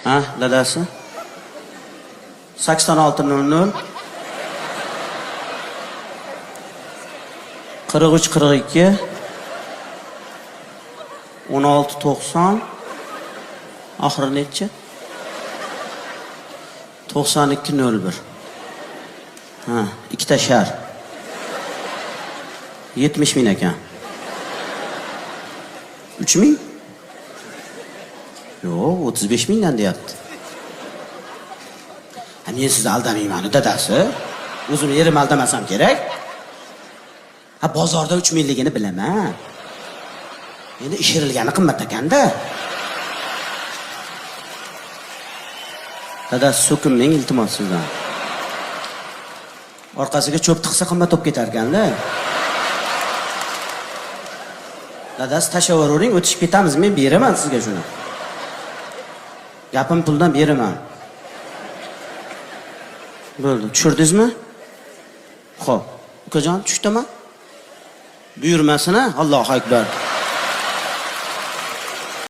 Ha, dadasi? 86 00 43 42 16 90, oxiri nechi? 92 01. Ha, ikkita shar. 70 ming ekan. 3 ming? Yo'q, 35 mingdan deyapti. Ha, men sizni aldamayman, dadasi. O'zim erim aldamasam kerak. Ha, bozorda 3 mingligini bilaman. Endi ishirilgani qimmat ekanda. Dadasi, so'kinmang, iltimos sizdan. Orqasiga cho'p tiqsa qimmat bo'lib ketar ekanda. Dadasi, tashlayveravering, o'tishib ketamiz, men beraman sizga shuni. Gapim puldan beraman. Bo'ldi, tushirdingizmi? Xo'p, ukajon, tushdimi? Buyurmasin, a? Allohu akbar.